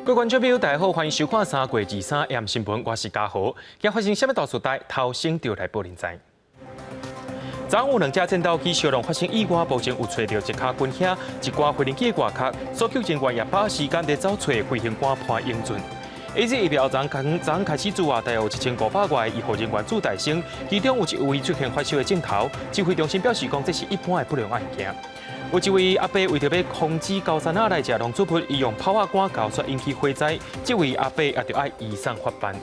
各位觀眾朋友，大家好，歡迎收看3月23 AM 新聞，我是嘉豪。今發生啥物大事代，頭先就來報恁知。昨昏有兩架戰鬥機燒弄發生意外，目前有揣著一跤軍靴、一掛飛行機外殼，搜救人員也把握時間佇走揣飛行官潘英俊。A Z 疫苗昨昏昨昏開始駐外，大約有1500外醫護人員駐台生，其中有一位出現發燒的症頭，指揮中心表示講這是一般的不良案件。有一位阿伯為著欲防止高山仔來食農作物，伊用炮仔桿攪煞引起火災，這位阿伯也著愛移送法辦。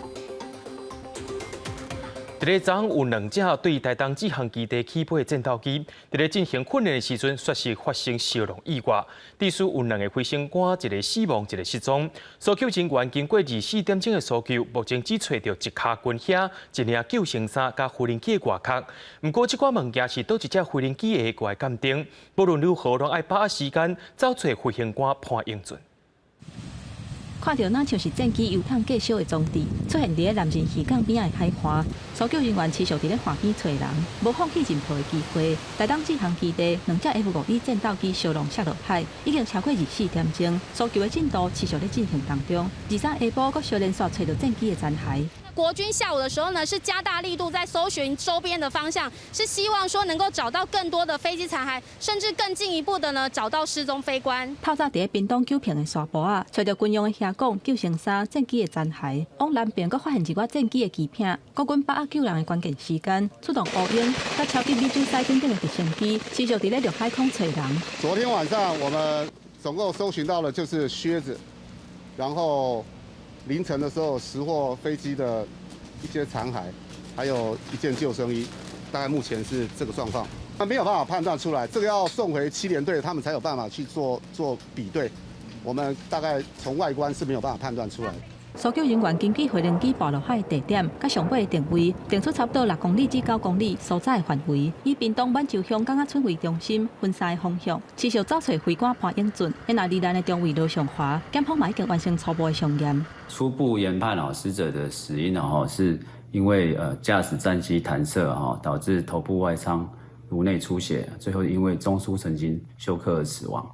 佇咧昨昏有兩架對台東志航基地起飛的戰鬥機，佇咧進行訓練的時陣，確實發生燒弄意外，致使有兩個飛行官，一個死亡，一個失蹤。搜救人員經過24點鐘的搜救，目前只揣著一跤軍靴、一領救生衫佮飛行機的外殼。毋過，這寡物件是佗一隻飛行機會過來鑑定。無論如何，攏愛把握時間，走揣飛行官潘英俊。看著若像是戰機油桶過燒的裝置，出現佇咧南仁漁港邊仔的海岸，搜救人員持續佇咧岸邊揣人，無放棄任何的機會。台東志航基地兩隻 F-5E 戰鬥機燒弄摔落海，已經超過24點鐘，搜救的進度持續咧進行當中。23下晡，閣相連續揣著戰機的殘骸。國軍下午的時候呢，是加大力度在搜尋周邊的方向，是希望說能夠找到更多的飛機殘骸，甚至更進一步的呢，找到失蹤飛官。透早佇咧屏東九坪的沙埔仔，揣著軍用的靴管、救生衫、戰機的殘骸。往南邊閣發現一寡戰機的機片。國軍把握救人的關鍵時間，出動烏鷹、佮超級美洲獅等等的直升機，持續佇咧陸海空揣人。昨天晚上我們總共搜尋到的就是靴子，然後凌晨的時候拾獲飛機的一些殘骸，還有一件救生衣，大概目前是這個狀況。那沒有辦法判斷出來，這個要送回七聯隊，他們才有辦法去做做比對。我們大概從外觀是沒有辦法判斷出來。搜救人員根據飛行機跋落海的地點，佮上尾的定位，定出差不多6公里至9公里所在的範圍，以屏東滿洲鄉港仔村為中心，分三個方向，持續找揣飛官潘英俊。那罹難的中尉羅尚華，檢方嘛已經完成初步的傷驗。初步研判哦，死者的死因哦，是因為駕駛戰機彈射哈，導致頭部外傷、顱內出血，最後因為中樞神經休克而死亡。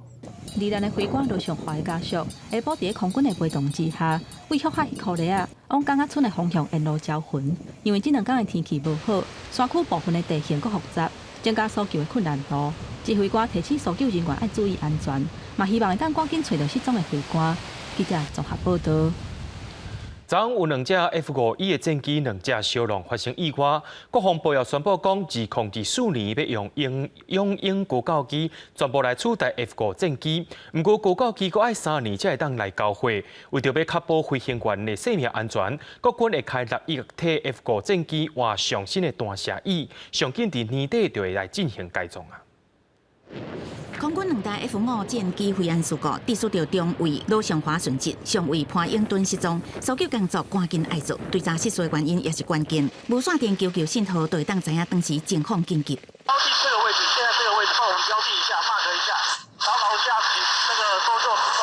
罹難的飛官羅尚華的家屬，下晡佇咧空軍的陪同之下，為福海箍犁仔往港仔村的方向沿路招魂。因為這兩工的天氣無好，山區部分的地形閣複雜，增加搜救的困難度。指揮官提醒搜救人員愛注意安全，嘛希望會當趕緊揣著失蹤的飛官。記者綜合報道。昨昏有兩架 F-5E 的戰機，兩架燒弄發生意外。國防部又宣布講，2024年欲用鷹雄鷹高教機全部來取代 F-5戰機。毋過高教機閣愛3年才會當來交貨。為著欲確保飛行員的生命安全，國軍會開6億替 F-5戰機換上新的彈射椅，上緊佇年底就會來進行改裝啊。空軍兩台 F-5戰機飛安事故，致使著中尉羅尚華殉職，上尉潘英敦失蹤，搜救工作趕緊愛做，追查失事的原因也是關鍵。無線電求救信號就會當知影當時情況緊急。標記這個位置，現在這個位置，幫我們標記一下，mark 一下，牢牢駕駛那個搜救行動。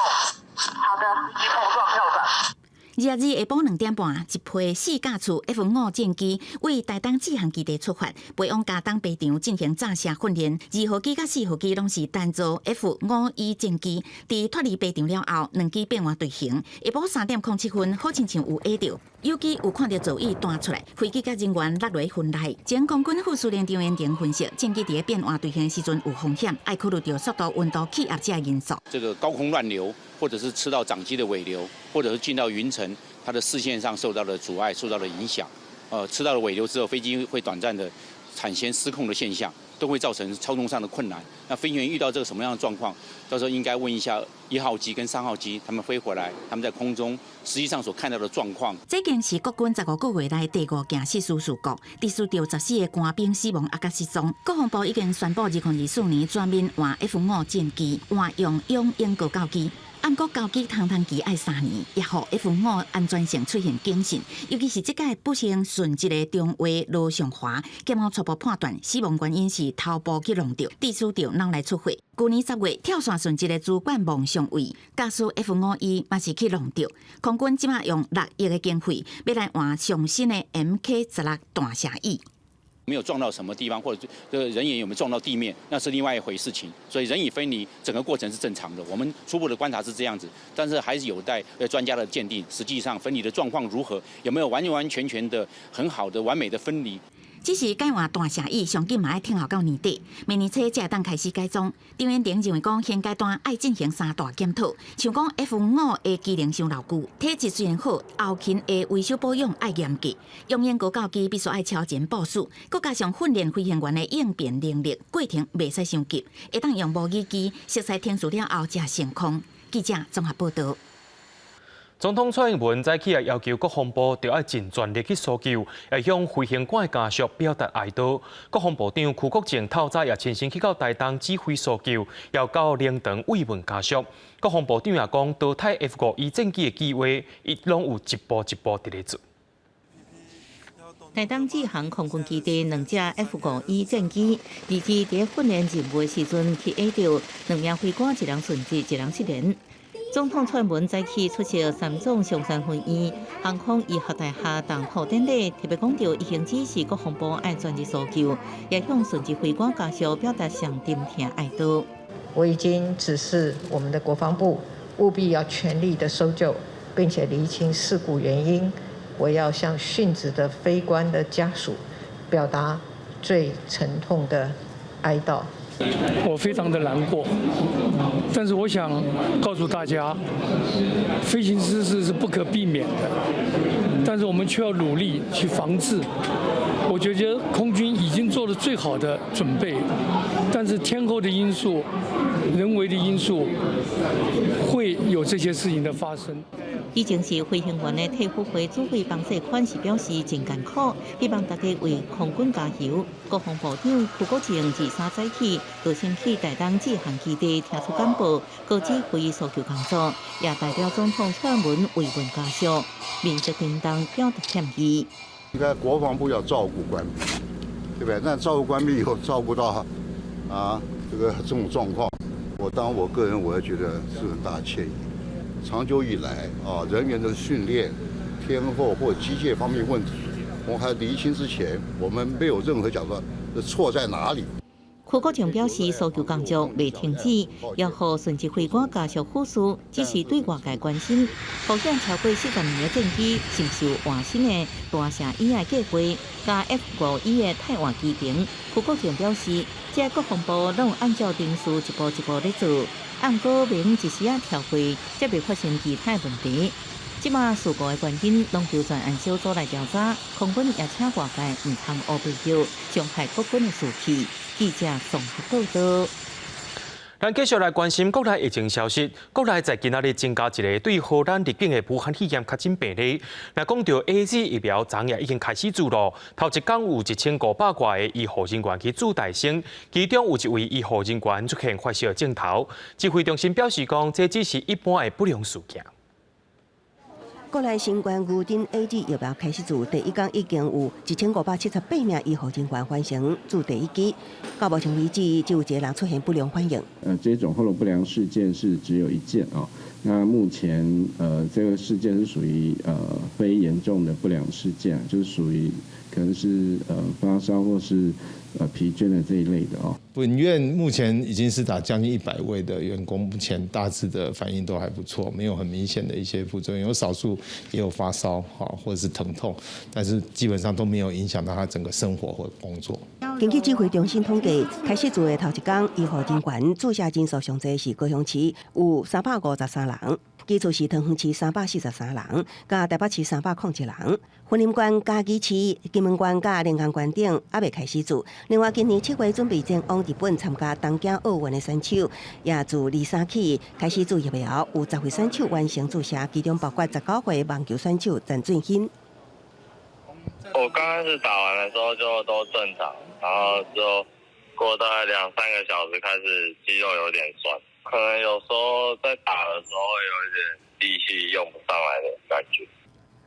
好的。機碰撞跳傘。22日下晡2點半，一批四架次 F-5戰機為台東志航基地出發，飛往佳冬靶場進行炸射訓練。2號機佮4號機攏是單座 F-5E 戰機，佇脫離靶場了後，兩機變換隊形。下晡3點07分，好親像有挨著，友機有看著座椅彈出來，飛機佮人員落佇雲內。前空軍副司令張延廷分析，戰機佇咧變換隊形時陣有風險，愛考慮著速度、溫度、氣壓這个因素。這個高空亂流，或者是吃到長機的尾流，或者是進到雲層，它的視線上受到了阻礙，受到了影響。吃到了尾流之後，飛機會短暫的產生失控的現象，都會造成操縱上的困難。那飛行員遇到這個什麼樣的狀況，到時候應該問一下1號機跟3號機，他們飛回來，他們在空中實際上所看到的狀況。這件是國軍15個月來第五件失事事故，致使著14個官兵死亡抑閣失蹤。國防部已經宣布，2024年全面換 F-5戰機，換用雄鷹高教機。毋過交機窗窗期愛3年，也予 F-5安全性出現警訊。尤其是這屆不幸殉職的中尉羅尚華，檢方初步判斷死亡原因是頭部去挵著，致使著腦內出血。舊年10月跳傘殉職的主管王上尉，駕駛 F-5E 嘛是去挵著。空軍這馬用6億的經費，欲來換上新的 MK-16彈射椅。沒有撞到什麼地方，或者這個人員有沒有撞到地面，那是另外一回事情。所以人已分離，整個過程是正常的。我們初步的觀察是這樣子，但是還是有待專家的鑑定。實際上分離的狀況如何，有沒有完完全全的很好的完美的分離？只是改換大寫椅，上緊嘛愛等候到年底，明年初才會當開始改裝。張延廷認為講，現階段愛進行三大檢討，像講 F-5的機能傷老舊，體質雖然好，後勤的維修保養愛嚴格，雄鷹高教機必須愛超前部署，閣加上訓練飛行員的應變能力，過程袂使傷急，會當用模擬機熟悉程序了後才升空。記者綜合報道。總統蔡英文早起也要求國防部著愛盡全力去搜救，也向飛行官的家屬表達哀悼。國防部長邱國正透早也親身去到台東指揮搜救，也到靈堂慰問家屬。國防部長也講，淘汰 F-5E 戰機的計劃，伊攏有一步一步佇咧做。台東志航空軍基地兩隻 F-5E 戰機，二日佇訓練任務的時陣去壓著，兩名飛官一人殉職，一人失聯。總統蔡英文早起出席三總松山分院航空醫學大學動土典禮，特別講著已經指示國防部愛全力搜救，也向殉職飛官家屬表達上沉痛哀悼。我已經指示我們的國防部務必要全力的搜救，並且釐清事故原因。我要向殉職的飛官的家屬表達最沉痛的哀悼。我非常的難過，但是我想告訴大家，飛行失事是不可避免的，但是我們卻要努力去防治。我覺得空軍已經做了最好的準備，但是天候的因素、人為的因素，會有這些事情的發生。以前是飛行員的退輔會主委方世寬是表示真艱苦，希望大家為空軍加油。國防部長邱國正二三早起，就先去台東志航基地聽取簡報，閣指揮搜救工作，也代表總統蔡英文慰問家屬，面色沉重表達歉意。應該國防部要照顧官兵，對不對？那照顧官兵以後照顧到啊，這個這種狀況，我當我個人，我也覺得是很大歉意。長久以來啊，人員的訓練、天候或機械方面問題，我還釐清之前，我們沒有任何講說錯在哪裡。邱國正表示，搜救工作未停止，要予殉職飛官家屬撫恤，只是對外界關心。風險超過40年的戰機，是毋是有換新的大寫椅的計劃，佮 F-5E 的汰換機型。邱國正表示，這國防部攏按照程序一步一步咧做，毋過袂用一時仔跳過，才袂發生其他問題。這馬事故的原因攏由專案小組來調查，空軍也請外界毋通烏白叫，傷害國軍的士氣。記者綜合報道。咱繼續來關心國內疫情消息。國內在今仔日增加一个對荷蘭入境的武漢肺炎確診病例。若講著 AZ 疫苗，昨夜已經開始注咯。頭一工有1500外个醫護人員去注大成，其中有一位醫護人員出現發燒症頭。指揮中心表示講，這只是一般的不良事件。國內新冠牛津 AZ 疫苗開始注，第一工已經有1578名醫護人員完成注第一劑。到目前為止，只有一個人出現不良反應。這種後不良事件是只有一件哦。那目前這個事件是屬於非嚴重的不良事件，就是屬於可能是發燒或是疲倦的這一類的哦。本院目前已經是打將近100位的員工，目前大致的反應都還不錯，沒有很明顯的一些副作用，有少數也有發燒哈或者是疼痛，但是基本上都沒有影響到他整個生活或工作。根據指揮中心統計，開始注的頭一工，醫護人員注射人數上濟是高雄市，有353人；其次是桃園市343人，佮台北市301人。雲林縣、嘉義市、金門縣佮連江縣等猶未開始注。另外，今年7月準備前往日本參加東京奧運的選手，也自23起開始注疫苗，有10位選手完成注射，其中包括19歲網球選手陳俊欣。我剛開始打完的時候就都正常，然後就過大概兩三個小時開始肌肉有點痠，可能有時候在打的時候會有一點力氣用不上來的感覺。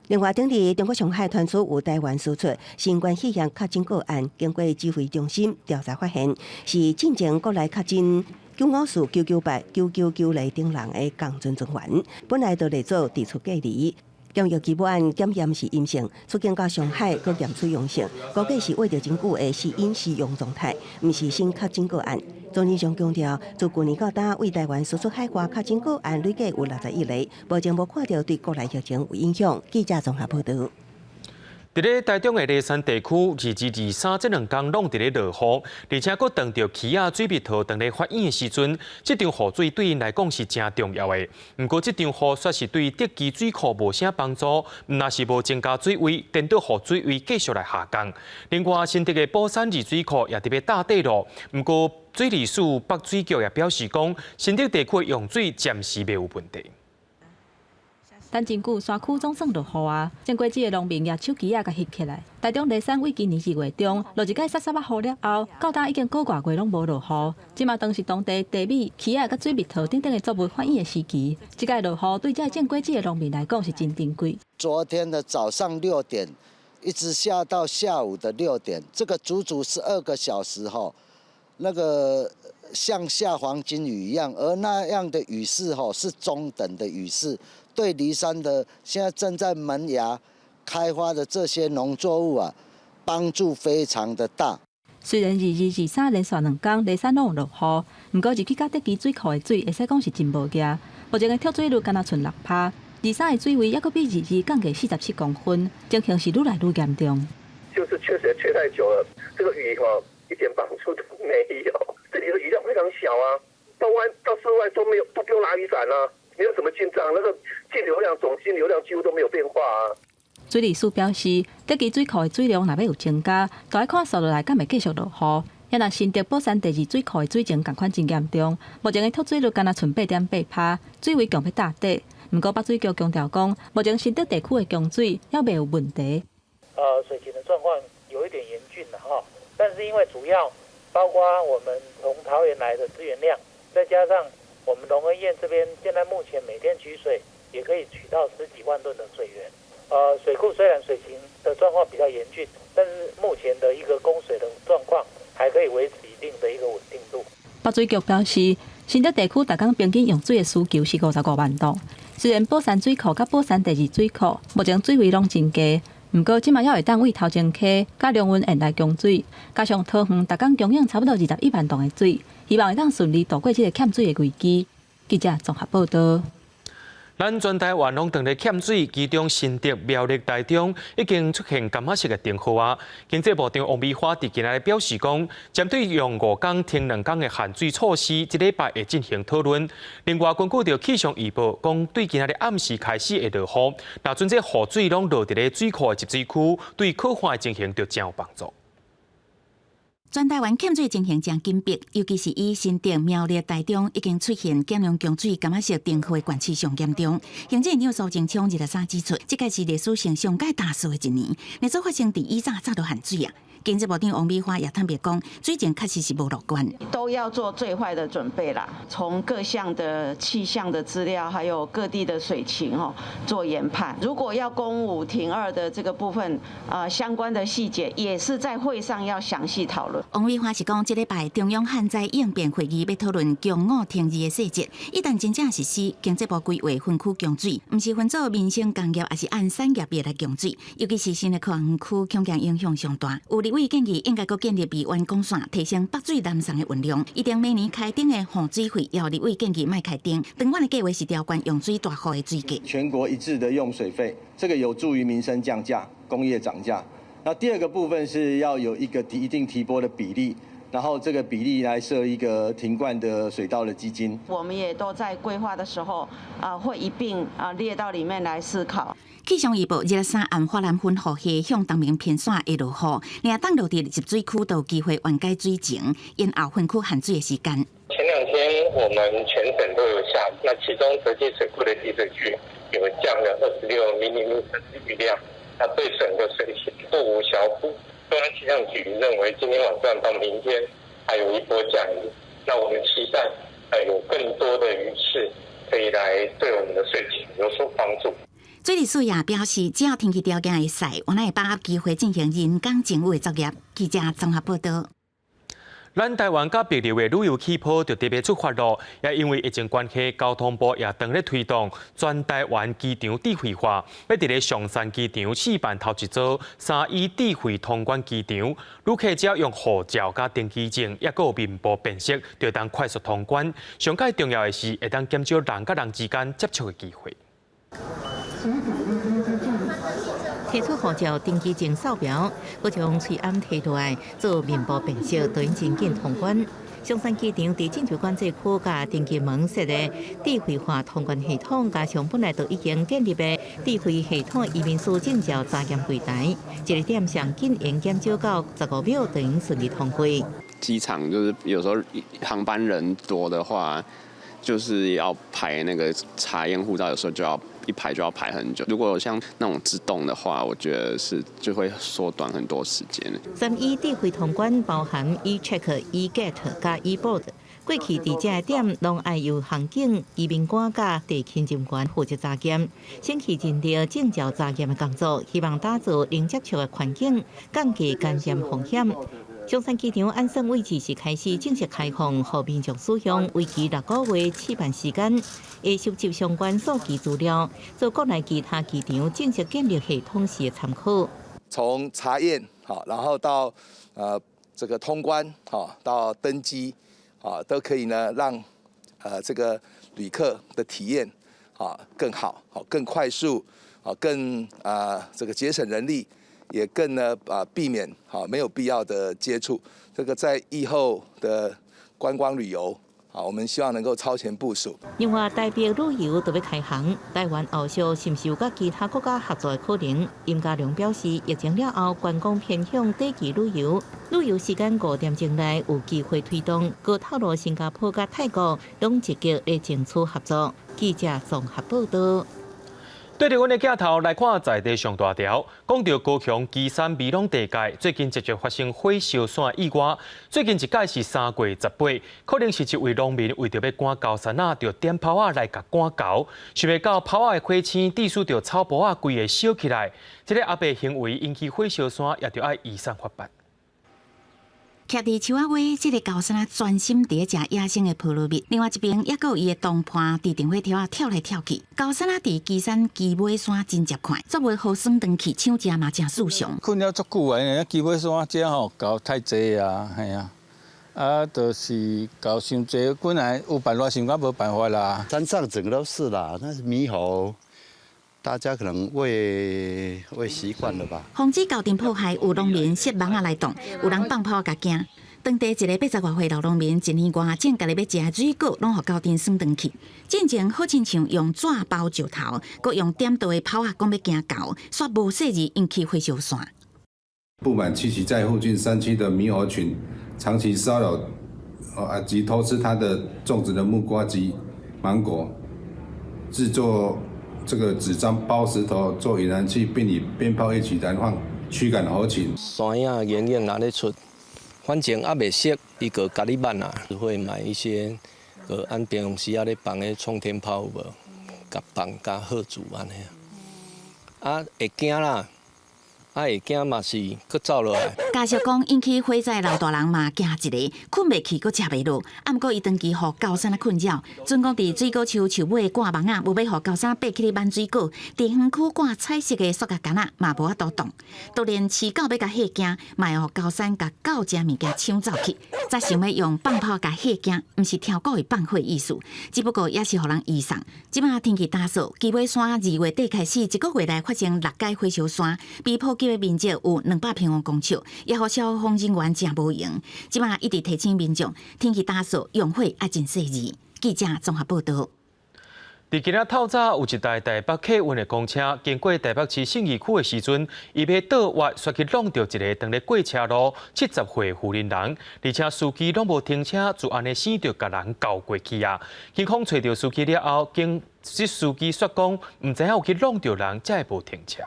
另外，頂日中國上海傳出有台灣輸出新冠肺炎確診個案，經過指揮中心調查發現，是進前國內確診954998、999零等人的仝船船員，本來就列做佇厝隔離。檢疫期滿檢驗是陰性，出境到上海閣驗出陽性，估計是穢著真久的時陰時陽狀態，毋是新確診個案。莊人祥強調，自舊年到今，對台灣輸出海外確診個案累計有61例，目前無看著對國內疫情有影響。記者綜合報導。佇咧台中的梨山地區，22、23這兩工攏佇咧落雨，而且閣當著柿仔、水蜜桃當咧發莴的時陣，這場雨水對𪜶來講是誠重要的。毋過，這場雨煞是對竹崎水庫無啥幫助，若是無增加水位，顛倒予水位繼續來下降。另外，新竹的寶山二水庫也佇咧打底咯。毋過，水利署北水局也表示講，新竹地區的用水暫時袂有問題。等真久山區總算落雨啊！種果子的農民舉手機仔共翕起來。台中梨山對今年2月中落一擺澀澀仔雨了後，到今已經個外月攏無落雨。這馬當是當地茶米、柿仔佮水蜜桃等等的作物發莴的時期。這擺落雨對這種果子的農民來講是真珍貴。昨天的早上6點，一直下到下午的6點，這個足足12個小時吼，那個像下黃金雨一樣，而那樣的雨勢吼是中等的雨勢。對梨山的現在正在萌芽開花的這些農作物啊，幫助非常的大。雖然22、23連續兩工梨山攏有落雨，毋過入去到竹崎水庫的水，會使講是真無額。目前的蓄水率敢若賰6趴，23的水位猶閣比22降低47公分，情形是愈來愈嚴重。就是缺水缺太久了，這個雨哈一點幫助都沒有。這裡的雨量非常小啊，到外到室外都沒有，都不用拿雨傘啊。沒有什麼進賬，那個徑流量總徑流量幾乎都沒有變化啊。水利署表示，竹崎水庫的水量若欲有增加，就愛看紲落來敢會繼續落雨。也若新竹寶山第二水庫的水情仝款真嚴重，目前的蓄水率敢若賰8.8趴，水位強欲打底。毋過北水局強調講，目前新竹地區的供水猶袂有問題。水情的狀況有一點嚴峻了哈，但是因為主要包括我們從桃園來的資源量，再加上我們龍恩堰這邊現在目前每天取水也可以取到十幾萬噸的水源。水庫雖然水情的狀況比較嚴峻，但是目前的一個供水的狀況還可以維持一定的一個穩定度。北水局表示，新竹地區逐工平均用水的需求是55萬噸。雖然寶山水庫佮寶山第二水庫目前水位攏真低，毋過這馬猶會當對頭前溪佮龍恩堰來供水，加上桃園逐工供應差不多21萬噸的水，希望會當順利渡過這個欠水的危機。記者綜合報導。咱全台灣攏當咧欠水，其中新竹、苗栗、台中已經出現柑仔色的燈號啊。經濟部長王美花佇今仔日表示講，針對用5工停2工的限水措施，這禮拜會進行討論。另外，根據著氣象預報，講對今仔日暗時開始會落雨，若準這雨水攏落佇咧水庫的集水區，對洘旱的情形就誠有幫助。全台灣欠水情形誠緊迫，尤其是以新竹、苗栗、台中已經出現減量供水、柑仔色燈號的縣市上嚴重。行政院長蘇貞昌23指出，這屆是歷史上上蓋焦燥的一年，連續發生佇以早早就限水啊。經濟部長王美花也坦白講，水情確實是無樂觀，都要做最壞的準備啦。從各項的氣象的資料，還有各地的水情哦，做研判。如果要供五停二的這個部分，啊，相關的細節也是在會上要詳細討論。王美花是講，這禮拜中央旱災應變會議欲討論供五停二的細節，一旦真正實施，經濟部規劃分區供水，毋是分做民生工業，抑是按產業別來供水，尤其是新的科學園區，恐驚影響上大。有立委建議應該閣建立備援管線，提升北水南送的運量。預定明年開徵的雨水費，也有立委建議莫開徵。長遠的計劃是調懸用水大戶的水價。全國一致的用水費，這個有助於民生降價、工業漲價。那第二個部分是要有一個一定提撥的比例，然後這個比例來設一個停灌的水稻的基金。我們也都在規劃的時候，啊，會一併啊列到裡面來思考。氣象預報，23暗華南分雨系向東面偏徙會落雨，若當落佇集水區，就有機會緩解水情，延後分區限水的時間。前兩天我們全省都有下，那其中澤濟水庫的集水區有降了26毫米的雨量，那對整個水情不無小補。中央氣象局認為今天晚上到明天還有一波降雨，那我們期待有更多的雨勢可以來對我們的水情有所幫助。水利署也表示，只要天氣條件會使，阮會把握機會進行人工增雨的作業。記者綜合報導。咱台灣佮帛琉的旅遊氣泡就特別出發咯，也因為疫情關係，交通部也當咧推動全台灣機場智慧化，欲佇咧松山機場試辦頭一座3E 智慧通關機場，旅客只要用護照佮登機證，抑閣有面部辨識，就會當快速通關。上蓋重要的是，會當減少人佮人之間接觸的機會。提出護照、登機證掃描，閣將喙罨提落來做面部辨識，就真緊通關。松山機場佇進出管制區佮登機門設的智慧化通關系統，加上本來就已經建立的智慧系統移民署證照查驗櫃台，一個點上緊用減少到15秒，就能順利通過。機場就是有時候航班人多的話，就是要排那個查驗護照，有時候就要一排就要排很久。如果像那種自動的話，我覺得是就會縮短很多時間。3E 智慧通關包含 E-check、E-gate 佮 E-board。過去佇這个點攏愛由航警、移民官佮地勤人員負責查驗，省去人力證照查驗的工作，希望打造零接觸的環境，降低感染風險。松山機場按算位置是開始正式開放，予民眾使用，為期6個月試辦時間，會收集相關數據資料，做國內其他機場正式建立系統時的參考。從查驗好，然後到這個通關好，到登機啊，都可以呢，讓這個旅客的體驗啊更好，好更快速，好更啊這個節省人力。也更呢啊避免好沒有必要的接觸，這個在疫後的觀光旅遊啊，我們希望能夠超前部署。另外，台北旅遊就欲開航，台灣後續是毋是有佮其他國家合作的可能？林佳龍表示，疫情了後，觀光偏向短期旅遊，旅遊時間5點鐘內有機會推動。閣透露新加坡佮泰國攏積極咧爭取合作。記者綜合報道。對著阮的鏡頭來看，在地上大條，講著高雄旗山美濃地界，最近直接發生火燒山意外。最近一擺是3月18，可能是一位農民為著欲趕猴山仔，就點炮仔來共趕猴，想袂到炮仔的火星致使著草埔仔規个燒起來。這个阿伯行為引起火燒山，也著愛移送法辦。徛佇樹仔尾，這个猴山仔專心佇咧食野生的菠蘿蜜。另外一邊，猶閣有伊的同伴佇電火柱仔跳來跳去。猴山仔佇旗山旗尾山真捷快，煞袂予耍轉去搶食嘛誠順暢。困擾足久啊，因為旗尾山遮吼猴太濟啊，嘿啊，啊，就是猴傷濟，本來有辦法想講無辦法啦。山上整個都是啦，那是獼猴。大家可能餵習慣了吧。防止猴陣破壞，有農民設網仔來擋，有人放炮共驚。當地一个80外歲老農民，一年外種家己欲食的水果，攏予猴陣耍轉去。進前好親像用紙包石頭，閣用點著的炮仔講欲驚猴，煞無細膩引起火燒山。不滿棲息在附近山區的獼猴群，長期騷擾啊及偷吃他的種植的木瓜及芒果，製作這個紙張包石頭做引燃器，並以鞭炮一起燃放，驅趕猴群。山野岩湧若咧出，反正猶袂熟，伊就共你挽啊。會買一些，按平常時仔咧放的沖天炮有無？共放共嚇住按呢。啊，會驚啦。啊，會驚嘛是閣走落來。家屬講，引起火災老大人嘛驚一个，睏袂去，閣食袂落。啊，毋過伊長期予猴山仔困擾，準講佇水果樹樹尾掛網仔，無欲予猴山仔爬起來挽水果。佇園區掛彩色的塑膠桿仔嘛無法度動。都連飼狗欲共嚇驚，嘛會予猴山共狗食物件搶走去。才想欲用放炮共嚇驚，毋是超故意放火意思，只不過也是予人移送。這擺天氣乾燥，旗尾山2月底開始，一個月內發生6擺火燒山，比普及的面積有200平方公尺，也予消防人員誠無閒。這擺一直提醒民眾，天氣乾燥，用火愛真細膩。記者綜合報道。佇今仔透早有一台台北客運的公車經過台北市信義區的時陣，伊欲倒彎，煞去挵著一个當咧過車路70歲婦人人，而且司機攏無停車，就按呢生著共人鉤過去啊！警方揣著司機了後，經這司機說講，毋知影有去挵著人，才會無停車。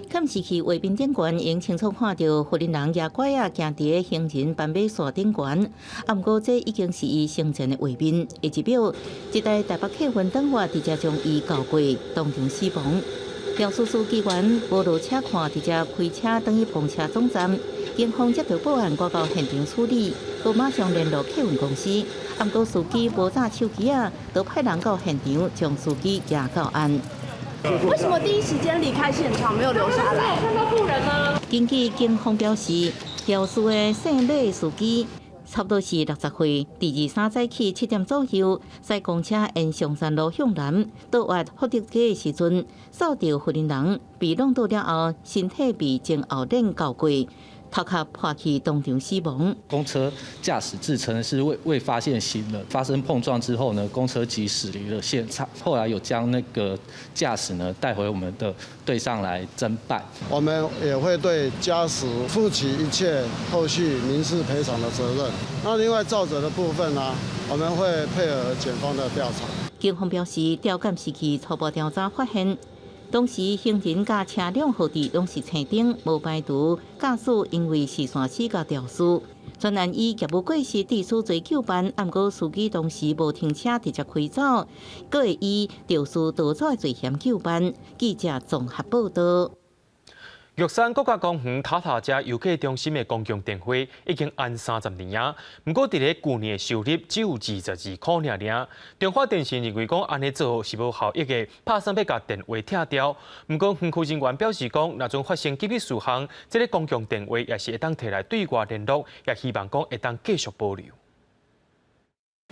監視器畫面頂懸，會清楚看著婦人人軋拐仔行佇行人斑馬線頂懸。啊，毋過這已經是伊生前的畫面。下一秒，一台台北客運轉彎，直接將伊鉤過，當場死亡。肇事司機員無落車看，直接開車轉去公車總站。警方接到報案，趕到現場處理，閣馬上聯絡客運公司。毋過司機無揸手機仔，就派人到現場將司機押到案。為什麼第一時間離開現場，沒有留下來？看到路人嗎？根據警方表示，肇事的姓馬司機差不多是60歲，佇23早起7點左右，駛公車沿松山路向南，到達福德街的時陣，掃著婦人，被挵倒了後，身體被前後輪轎過，頭殼破去，當場死亡。公車駕駛自稱是未發現行人發生碰撞之後呢，公車即駛離了現場。後來有將那個駕駛呢帶回我們的隊上來偵辦。我們也會對駕駛負起一切後續民事賠償的責任。那另外肇責的部分呢，我們會配合檢方的調查。警方表示，調監視器初步調查發現，當時行人佮車輛號誌攏是青燈，無排除駕駛因為視線死角肇事。專案以業務過失致死罪究辦，毋過司機當時無停車直接開走，閣會以肇事逃走的罪嫌究辦。記者綜合報道。玉山國家公園塔塔遮遊客中心的公共電話已經按30年啊，毋過佇咧舊年的收入只有22塊爾爾。中華電信認為講按呢做是無效益的，拍算欲共電話拆掉。毋過園區人員表示講，若陣發生緊急事項，這個公共電話也是會當提來對外聯絡，也希望講會當繼續保留。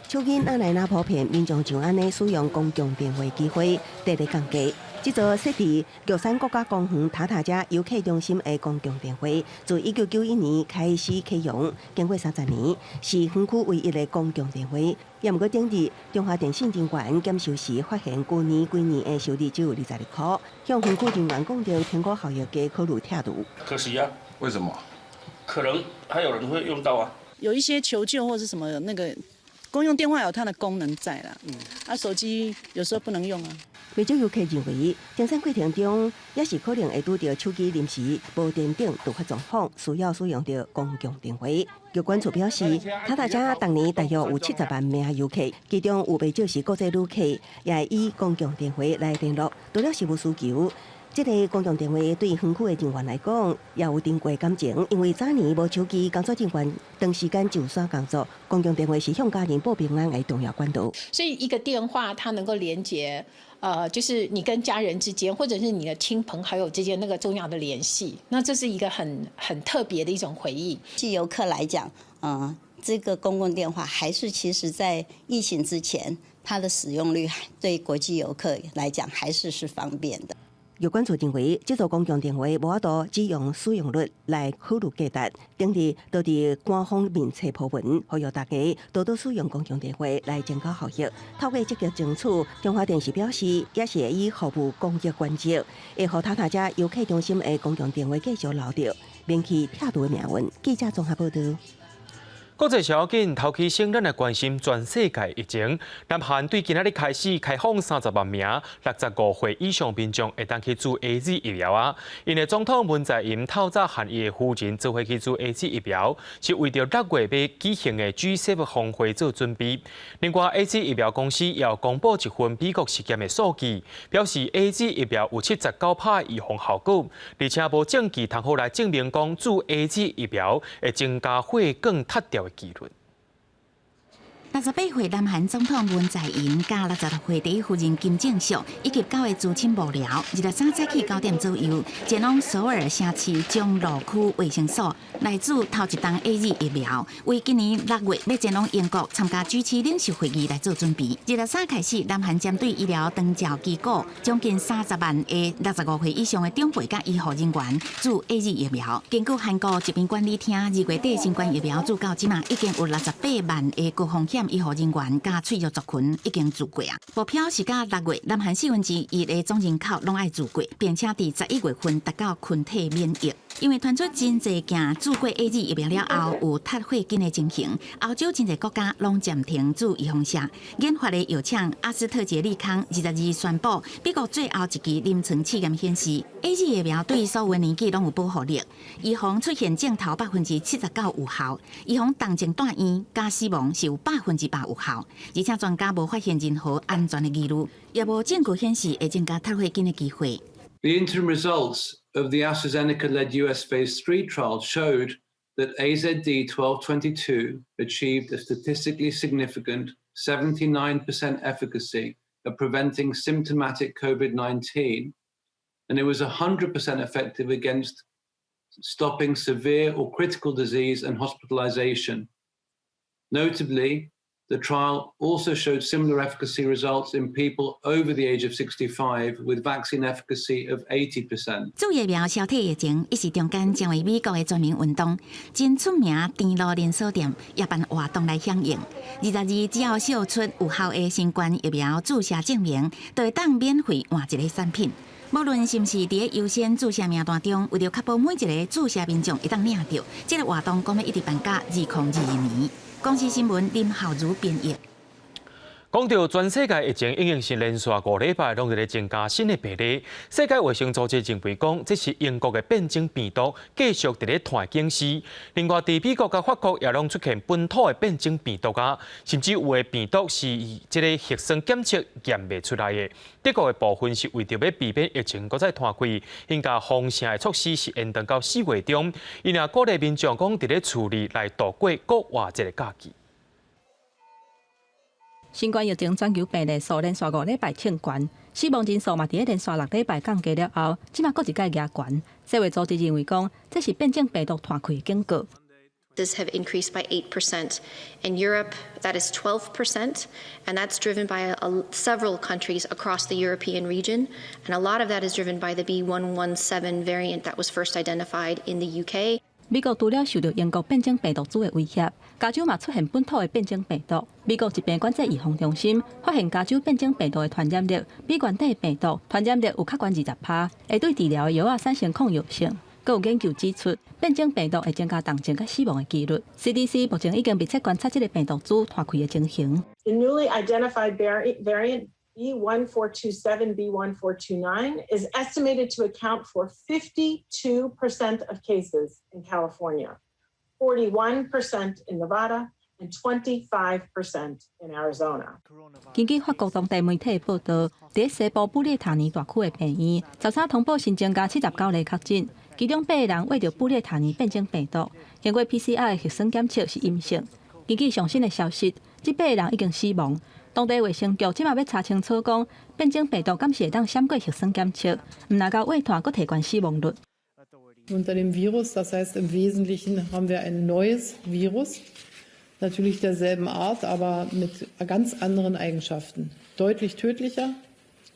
手機若來若普遍，民眾就按呢使用公共電話機會佇咧降低。這座設佇玉山國家公園塔塔遮遊客中心的公共電話，自1991年開始啟用，經過30年，是園區唯一的公共電話。也毋過頂日，中華電信人員檢收時發現，舊年規年的收入只有22塊，向園區人員講著評估效益低，考慮拆除。可惜啊，為什麼？可能還有人會用到啊。有一些求救或是什麼那個公用電話有它的功能在啦，啊手機有時候不能用啊。不少遊客認為，登山過程中也是可能會拄著手機臨時無電等突發狀況，需要使用著公共電話。玉管處表示，塔塔遮逐年大約有70萬名遊客，其中有袂少是國際旅客，也會以公共電話來聯絡。除了實務需求，這個公共電話對園區的人員來講，也有珍貴感情，因為早年無手機，工作人員長時間就線工作，公共電話是向家人報平安的重要管道。所以一個電話，它能夠連接，就是你跟家人之間，或者是你的親朋好友之間那個重要的聯繫，那這是一個很特別的一種回憶。對遊客來講，這個公共電話還是其實在疫情之前，它的使用率對國際遊客來講還是方便的。玉管處認為，這座公共電話無法度只用使用率來考慮價值，頂日都佇官方面冊鋪文，呼籲大家多多使用公共電話來增加效益。透過積極爭取，中華電信表示，也是會以服務公益原則，會予塔塔遮遊客中心的公共電話繼續留著，免去拆除的命運。記者綜合報道。國際消息，頭起先，咱來關心全世界疫情。南韓對今仔日開始開放30萬名65歲以上民眾會當去注 AZ 疫苗啊。𪜶的總統文在寅透早和伊的夫人做伙去注 AZ 疫苗，是為著6月欲舉行的 G7 峰會做準備。另外，AZ 疫苗公司也有公布一份美國實驗的數據，表示 AZ 疫苗有79%預防效果，而且無證據通好來證明講注 AZ 疫苗會增加血管塌掉的機率。 68歲南韓總統文在寅佮66歲第一夫人金正淑以及九个資深幕僚，23早起9點左右，前往首爾城市鍾路區衛生所來注頭一針 AZ 疫苗，為今年6月欲前往英國參加 G7 領袖會議來做準備。23開始，南韓針對醫療長照機構將近30萬个65歲以上的長輩佮醫護人員注 AZ 疫苗。根據韓國疾病管理廳2月底新冠疫苗注到這馬，已經有68萬个高風險醫護人員佮脆弱族群已經注過啊。目標是到6月，南韓1/4的總人口攏愛注過，並且佇11月份達到群體免疫。因為傳出真濟件注過 AZ 疫苗了後有塌血筋的情形，歐洲真濟國家攏暫停注預防射。研發的藥廠阿斯特捷利康22宣布，美國最後一期臨床試驗顯示，AZ 疫苗對所有年紀攏有保護力，預防出現症頭79%有效，預防重症住院佮死亡是有100%有效，而且專家無發現任何安全的疑慮，也無證據顯示會增加塌血筋的機會。 The interim results of the AstraZeneca-led US phase 3 trial showed that AZD 1222 achieved a statistically significant 79% efficacy of preventing symptomatic COVID-19, and it was 100% effective against stopping severe or critical disease and hospitalization. Notably, the trial also showed similar efficacy results in people over the age of 65 with vaccine efficacy of 80%. 注疫苗消退疫情，一時中間成為美國的全民運動。真出名甜露連鎖店也辦活動來響應。22只要秀出有效的新冠疫苗注射證明，就會當免費換一個產品。無論是毋是佇優先注射名單中，為著確保每一个注射民眾會當領著，這個活動講欲一直辦到2022年。公視新聞林浩如編譯。講著全世界疫情已經是連續5禮拜攏佇咧增加新的病例。世界衛生組織認為講，這是英國的變種病毒繼續佇咧傳警示。另外，佇美國佮法國也攏出現本土的變種病毒啊，甚至有的病毒是這个核酸檢測驗袂出來的。德國的部分是為著欲避免疫情閣再拖開，𪜶共封城的措施是延長到4月中。𪜶也鼓勵民眾講佇咧厝裡來度過復活節的假期。新冠疫情全球病例數連續5禮拜衝懸，死亡人數嘛佇咧連續6禮拜降低了後，這馬閣一擺夯懸。世衛組織認為講，這是變種病毒拖開的警告。 have increased by 8%. In Europe, that is 12%, and that's driven by several countries across the European region. And a lot of that is driven by the B117 variant that was first identified in the UK. 美國除了受著英國變種病毒株的威脅，加州嘛出現本土的變種病毒。美國疾病管制預防中心發現加州變種病毒的傳染力比原底病毒傳染力有較懸20%，會對治療的藥仔產生抗藥性。閣有研究指出，變種病毒會增加重症佮死亡的幾率。CDC 目前已經密切觀察這个病毒株拖開的情形。 The newly identified variant B1427 B1429 is estimated to account for 52% of cases in California, 41% in Nevada, and 25% in Arizona. 根據法國當地媒體報導，佇西部布列塔尼大區的病院，13通報新增加79例確診，其中八个人穢著布列塔尼變種病毒，經過 PCR 的核酸檢測是陰性。根據上新的消息，這八个人已經死亡。當地衛生局這馬欲查清楚，講變種病毒敢是會當閃過核酸檢測，毋若共穢湠閣提懸死亡率。 Unter dem Virus, das heißt, im Wesentlichen haben wir ein neues Virus, natürlich derselben Art, aber mit ganz anderen Eigenschaften. Deutlich tödlicher,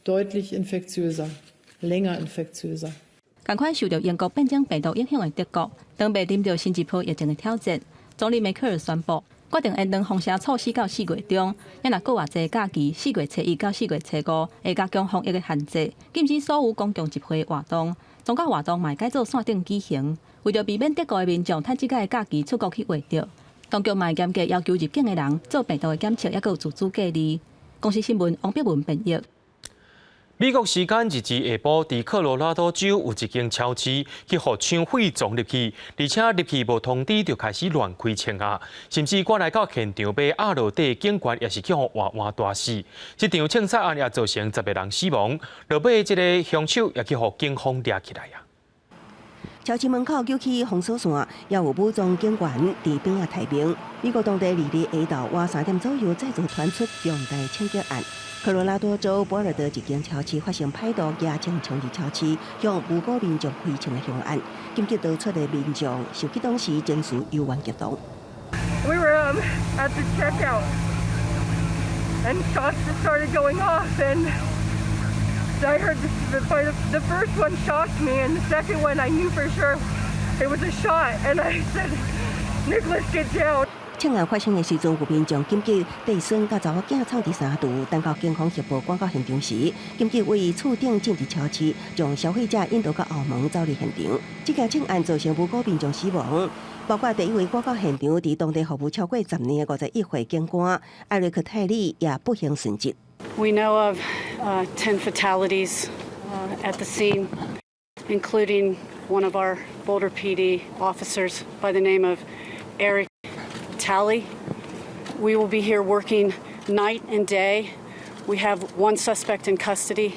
deutlich infektiöser, länger infektiöser. 仝款受著英國變種病毒影響的德國，當面臨著新一波疫情的挑戰。總理梅克爾宣布，決定延長封城措施到4月中，也若閣偌濟假期，4月初1到4月初5會加強防疫的限制，禁止所有公共集會活動，宗教活動嘛改做線頂舉行。為著避免德國的民眾趁這个假期出國去穢著，當局嘛會嚴格要求入境的人做病毒的檢測，抑閣有自主隔離。公視新聞王碧文編譯。美國時間22下晡，佇科羅拉多州有一間超市去予搶匪撞入去，而且入去無通知就開始亂開槍啊，甚至趕來到現場欲壓落底警員也是去予活活彈死。這場槍殺案也造成10個人死亡，落尾這个兇手也去予警方掠起來啊。超市門口揪起封鎖線，也有武裝警員佇邊仔待命。美國當地22下晝約3點左右，再度傳出重大槍擊案。科羅拉多州博爾德一間超市發生歹徒舉槍衝入超市，向無辜民眾開槍的兇案。緊急逃出的民眾受擊當時情緒猶原激動。 We were at the checkout, and shots just started going off, and I heard the first one shocked me, and the second one I knew for sure it was a shot, and I said, "Nicholas, get down." 槍案發生的時陣，有民眾緊急帶孫佮查某囝藏佇衫櫥，等到警方協助趕到現場時，緊急為厝頂進入超市，將消費者引導到後門走離現場。這件槍案造成無辜民眾死亡，包括第一位趕到現場佇當地服務超過10年的51歲警官艾瑞克泰里也不幸殉職。 We know of 10 fatalities at the scene, including one of our Boulder PD officers by the name of Eric Talley. We will be here working night and day. We have one suspect in custody.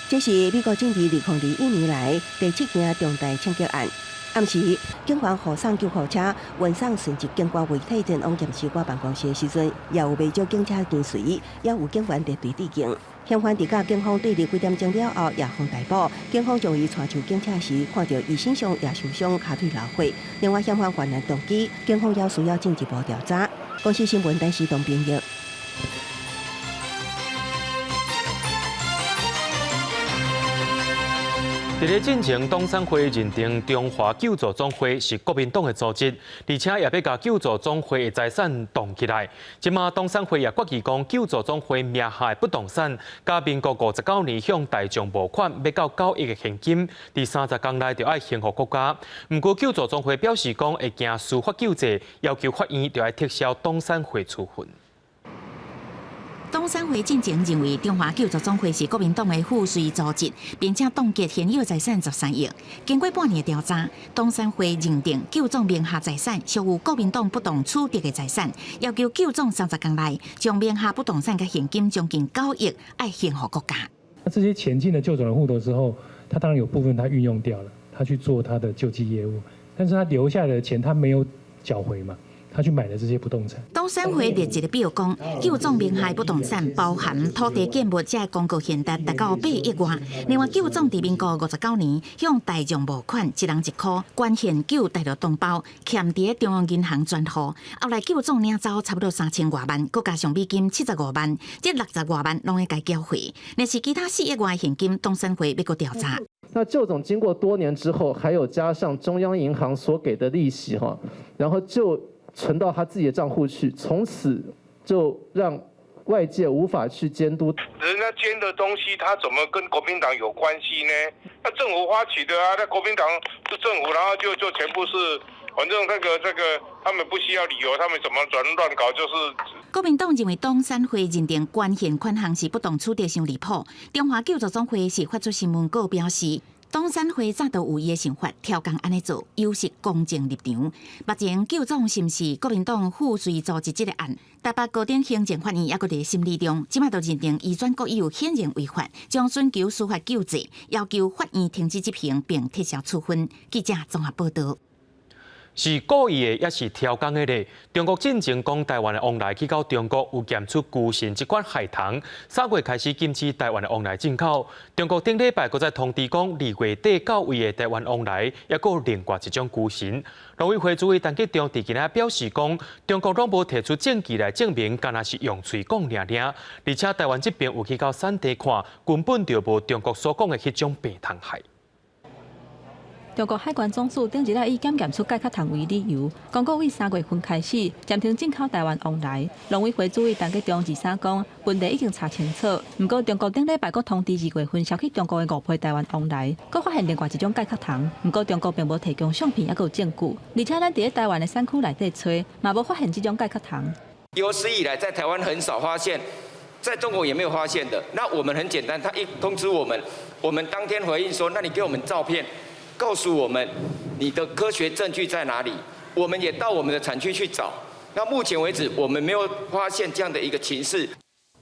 這是美國進入2021年來第七件重大槍擊案。暗時，警方護送救護車運送殉職警官遺體前往驗屍官辦公室的時陣，也有袂少警車跟隨，也有警員列隊致敬。嫌犯佇佮警方對峙幾點鐘了後，也予逮捕。警方將伊帶出警車時，看著伊身上也受傷，跤腿流血。另外，嫌犯犯案動機，警方也需要進一步調查。公視新聞陳時東編譯。佇咧進前，董山會認定中華救助總會是國民黨的組織，而且也欲共救助總會的財產凍起來。這馬董山會也決議講，救助總會名下的不動產，佮民國59年向大眾募款欲到9億的現金，佇30天內就愛還予國家。毋過救助總會表示講，會行司法救濟，要求法院就愛撤銷董山會處分。董山會進前認為中華救助總會是國民黨的附隨組織，並且凍結現有財產13億。經過半年的調查，董山會認定救總名下財產屬於國民黨不當取得的財產，要求救總30天內將名下不動產佮現金將近9億愛還予國家。那這些錢進了救總的戶頭之後，他當然有部分他運用掉了，他去做他的救濟業務，但是他留下來的錢他沒有繳回嘛。他去買的這些不動產。董山會列一個表講，救總名下不動產包含土地建物，這個公告現值達到8億外。另外，救總佇民國59年向大眾募款，一人1箍捐獻救大陸同胞，欠佇中央銀行專戶。後來救總領走差不多3000外萬，閣加上美金75萬，這60外萬攏會共繳回。若是其他4億外現金，董山會欲閣調查。那救總經過多年之後，還有加上中央銀行所給的利息，哈，然後就存到他自己的賬戶去，從此就讓外界無法去監督。人家捐的東西，他怎麼跟國民黨有關係呢？那政府發起的啊，那國民黨是政府，然後就全部是，反正這個，他們不需要理由，他們怎麼亂亂搞就是。國民黨認為董山會認定捐獻款項是不當取得，傷離譜。中華救助總會是發出新聞稿表示，董山會早就有伊的想法，刁工按呢做，有失公正立場。目前救總是毋是國民黨附隨組織這個案，台北高等行政法院猶閣佇審理中，這擺就認定移轉國有顯然違法，將尋求司法救濟，要求法院停止執行並撤銷處分。記者綜合報導。是故意的，抑是刁工的咧？中國進前講台灣的往來去到中國有檢出龜蕈這款害蟲，3月開始禁止台灣的往來進口。中國頂禮拜閣再通知講，2月底到位的台灣往來，抑閣有另外一種龜蕈。農委會主委陳吉仲佇今仔表示講，中國攏無提出證據來證明，敢若是用喙講爾爾。而且台灣這邊有去到產地看，根本就無中國所講的彼種病蟲害。中國海關總署頂日仔以檢驗出介殼蟲為理由，公告為3月份開始暫停進口台灣往來。農委會主委陳吉仲23講，問題已經查清楚。毋過中國頂禮拜閣通知2月份銷去中國的5批台灣往來，閣發現另外一種介殼蟲。毋過中國並無提供相片，抑閣有證據。而且咱佇咧台灣的產區內底揣，嘛無發現這種介殼蟲。有史以來在台灣很少發現，在中國也沒有發現的。那我們很簡單，他一通知我們，我們當天回應說，那你給我們照片。告訴我們你的科學證據在哪裡？我們也到我們的產區去找。那目前為止，我們沒有發現這樣的一個情勢。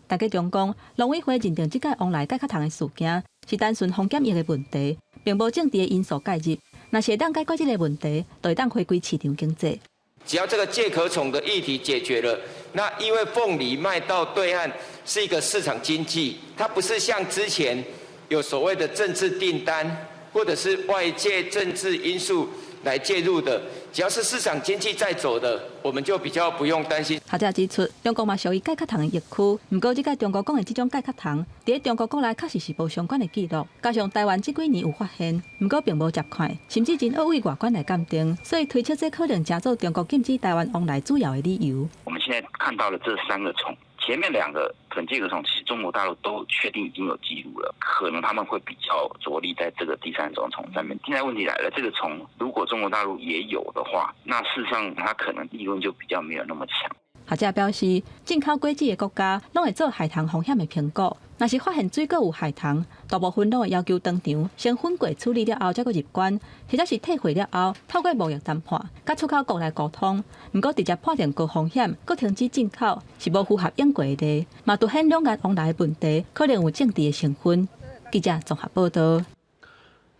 陳吉仲講，農委會認定這擺往來介殼蟲的事件是單純防檢疫的問題，並無政治的因素介入。若是會當解決這個問題，就會當回歸市場經濟。只要這個介殼蟲的議題解決了，那因為鳳梨賣到對岸是一個市場經濟，它不是像之前有所謂的政治訂單。或者是外界政治因素來介入的，只要是市場經濟在走的，我們就比較不用擔心。學者指出，中國嘛屬於介殼蟲的疫區，毋過這擺中國講的這種介殼蟲，佇咧中國國內確實是無相關的記錄，加上台灣這幾年有發現，毋過並無接看，甚至真惡為外關來鑑定，所以推測這可能成做中國禁止台灣往來主要的理由。我們現在看到了這3個蟲。前面2個粉介殼蟲，其實中國大陸都確定已經有記錄了，可能他們會比較着力在這個第3種蟲上面。現在問題來了，這個蟲如果中國大陸也有的話，那事實上它可能利潤就比較沒有那麼強。學者表示，進口果子的國家攏會做害蟲風險的評估，若是發現水果有害蟲，大部分攏會要求當場先分過處理了後，才閣入關，或者是退貨了後，透過貿易談判，佮出口國來溝通。毋過直接判定高風險，閣停止進口，是無符合英國的，嘛凸顯兩岸往來的問題可能有政治的成分。記者綜合報導。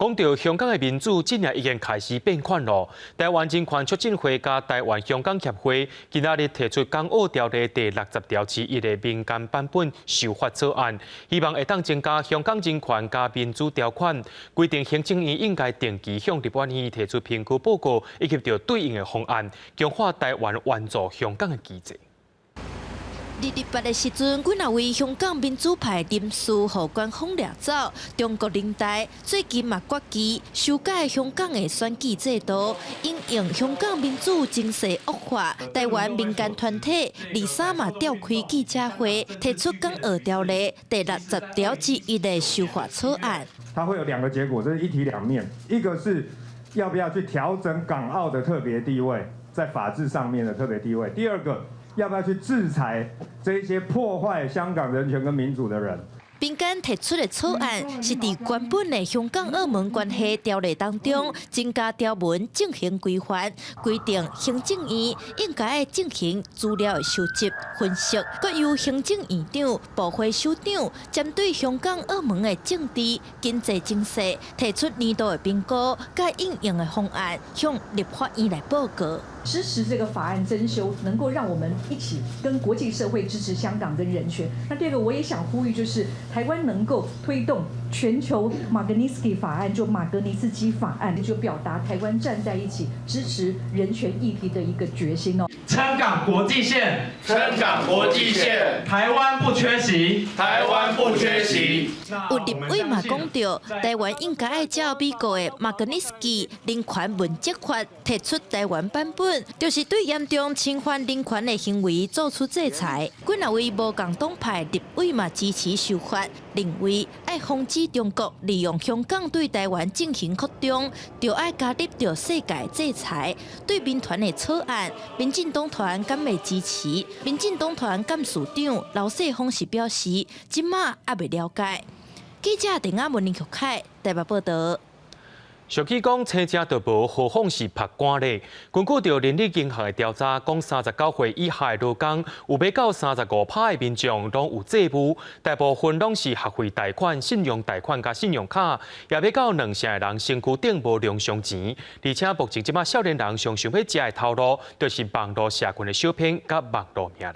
講到香港的民主，真正已經開始變款囉。台灣人權促進會佮台灣香港協會今仔日提出《港澳條例》第60條之一的民間版本修法草案，希望會當增加香港人權佮民主條款，規定行政院應該定期向立法院提出評估報告，以及著對應的方案，強化台灣援助香港的機制。228的時陣，幾若位香港民主派人士予官方掠走。中國人大最近嘛決議修改香港的選舉制度，因應香港民主情勢惡化。台灣民間團體23嘛召開記者會，提出港澳條例第60條之一的修法草案。它會有兩個結果，這是一體兩面，一個是要不要去調整港澳的特別地位，在法治上面的特別地位；第二個，要不要去制裁這些破壞香港人權跟民主的人？民間提出的草案是佇原本的香港澳門關係條例當中增加條文進行規範，規定行政院應該進行資料的收集、分析，閣由行政院長、部會首長針對香港、澳門的政治、經濟情勢提出年度的評估，佮應用的方案，向立法院來報告。支持這個法案增修，能夠讓我們一起跟國際社會支持香港跟人權。那第二個，我也想呼籲，就是台灣能夠推動全球馬格尼斯基法案，就馬格尼斯基法案，就表達台灣站在一起支持人權議題的一個決心哦。撐港國際線，撐港國際線，台灣不缺席，台灣不缺席。有立委嘛講著，台灣應該愛照美國的馬格尼斯基人權問責法提出台灣版本，就是對嚴重侵犯人權的行為做出制裁。幾若位無仝黨派立委嘛支持修法，認為愛防止中國利用香港對台灣進行擴張，就愛加入著世界制裁。對民團的草案，民進黨團敢會支持？民進黨團幹事長劉世鋒是表示，這馬猶未了解。記者鄧亞文、林玉凱台北報導。俗語講，青食就無，何況是曝乾咧。根據著人力銀行的調查，講39歲以下的勞工，有欲到35%的民眾攏有債務，大部分攏是學費貸款、信用貸款佮信用卡，也欲到兩成的人身軀頂無零用錢。而且目前這馬少年人上想欲食的頭路，就是網路社群的小編佮網路名人。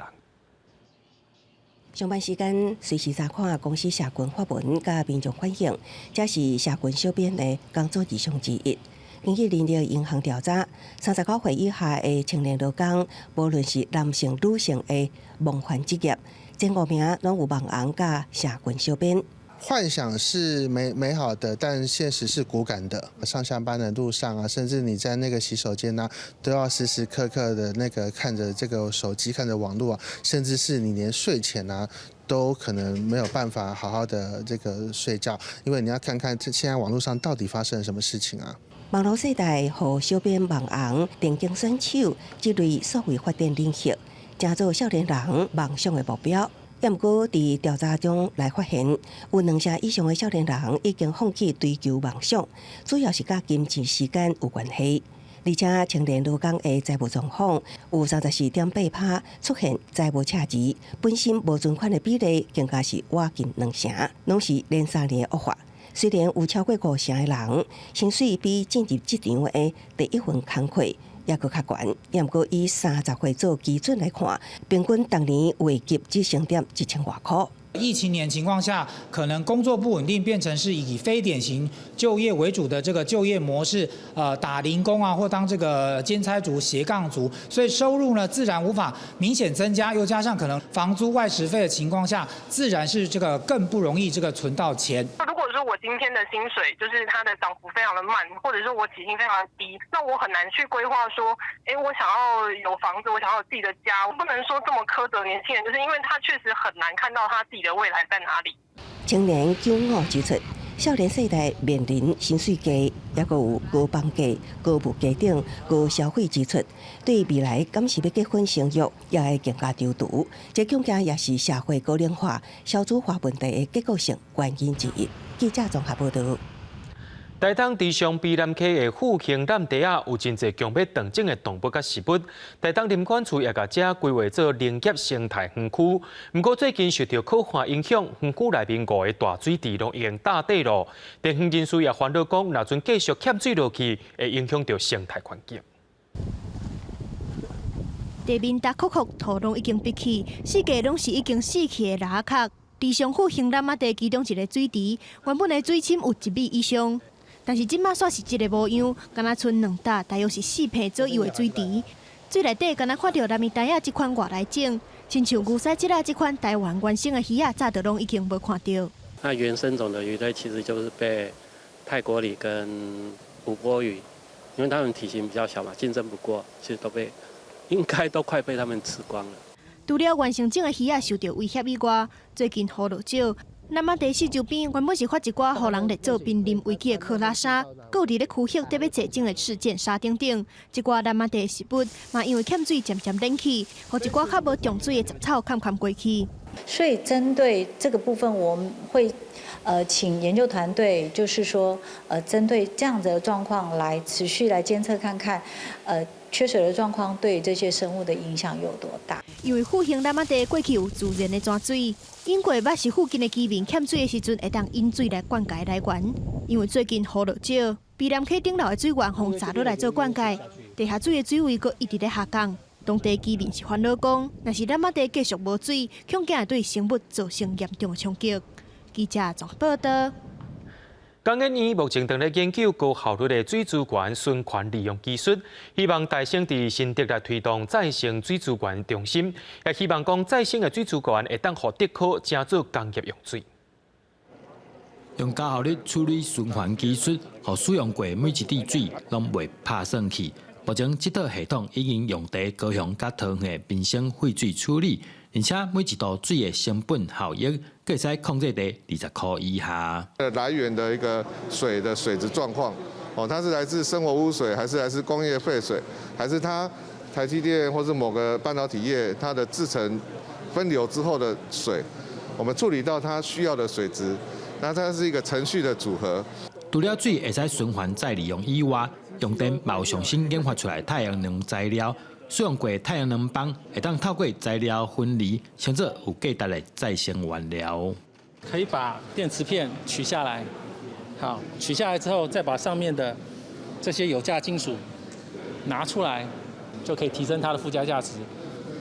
上班時間隨時查看公司社群發文佮民眾反應，這是社群小編的工作日常之一。根據人力銀行調查，39歲以下的青年勞工，無論是男性、女性的夢幻職業，前五名攏有網紅佮社群小編。幻想是美好的，但現實是骨感的。上下班的路上啊，甚至你在那個洗手間啊，都要時時刻刻的那個看着這個手機，看着網絡啊，甚至是你連睡前啊，都可能沒有辦法好好的這個睡覺，因為你要看看這現在網絡上到底發生了什麼事情啊。網路世代予小編網紅、電競選手這類數位發展領域，成做少年人夢想的目標。毋過，佇調查中來發現，有兩成以上的少年人已經放棄追求夢想，主要是佮金錢時間有關係。而且，青年勞工的財務狀況有34.8%出現財務赤字，本身無存款的比例更加是倚近兩成，攏是連3年的惡化。雖然有超過五成的人薪水比進入職場的第一份工課猶閣較懸，毋過以30歲做基準來看，平均逐年月入只升點一千外箍。疫情年情況下，可能工作不穩定，變成是以非典型就業為主的這個就業模式，打零工啊，或當這個兼差族、斜槓族，所以收入呢自然無法明顯增加，又加上可能房租、外食費的情況下，自然是這個更不容易這個存到錢。如果說我今天的薪水就是它的漲幅非常的慢，或者說我起薪非常的低，那我很難去規劃說，哎，我想要有房子，我想要有自己的家，我不能說這麼苛責年輕人，就是因為他確實很難看到他自己的未來在哪裡。青年95指出，少年世代面臨薪水低，猶閣有高房價、高物價等高消費支出，對未來敢是欲結婚生育，也會更加躊躇。這恐驚也是社會高齡化、少子化問題的結構性原因之一。記者綜合報導。台東池上卑南溪的復興湳地仔有真濟強欲斷種的動物佮植物。台東林管處也共遮規劃做林業生態園區。毋過最近受著洘旱影響，園區內面五个大水池攏已經乾底囉。地方人士也煩惱講，若陣繼續欠水落去，會影響著生態環境。地面焦涸涸，土攏已經癟去，四界攏是已經死去的蜊仔殼。池上復興湳仔地其中一个水池，原本的水深有1米以上，但是這馬煞是這个模樣，敢若賰兩搭，大約是4坪左右的水池。水內底敢若看著藍米袋仔這款外來種，親像牛屎質仔這款台灣原生的魚仔，早就攏已經無看著。那原生種的魚類其實就是被泰國鯉跟吳郭魚，因為它們體型比較小嘛，競爭不過，其實都被應該都快被他們吃光了。除了原生種的魚仔受著威脅以外，最近雨落少，湳仔地四周邊原本是發一寡予人列做瀕臨危機的柯拉鯊，閣有佇咧區域特欲濟種的赤箭鯊等等，這寡湳仔地植物嘛因為欠水漸漸冷去，予一寡較無重水的雜草崁崁過去。所以針對這個部分，我們會請研究團隊，就是說針對這樣子的狀況來持續來監測看看，缺水的狀況對這些生物的影響有多大？因為復興湳仔地過去有自然的泉水，引過捌是附近的居民欠水的時陣，會當引水來灌溉來源。因為最近雨落少，卑南溪頂流的水源予鑿落來做灌溉，地下水的水位閣一直咧下降。當地居民是煩惱講，若是湳仔地繼續無水，恐驚會對生物造成嚴重的衝擊。記者綜合報道。工研院目前正咧研究高效率的水資源循環利用技術，希望台生佇新竹來推動再生水資源中心，也希望講再生的水資源會當予竹科成做工業用水。用高效率處理循環技術，予使用過每一滴水攏袂拍散去。目前這套系統已經用佇高雄佮桃園的民生廢水處理，而且每一度水的成本效益，閣會使控制佇20箍以下。來源的一個水的水質狀況，哦，它是來自生活污水，還是來自工業廢水，還是它台積電或是某個半導體業它的製程分流之後的水，我們處理到它需要的水質，那它是一個程序的組合。除了水會使循環再利用以外，用電嘛有上新研發出來太陽能材料，使用過太陽能板會當透過材料分離，成做有價值的再生原料。可以把電池片取下來，好，取下來之後再把上面的這些有價金屬拿出來，就可以提升它的附加價值，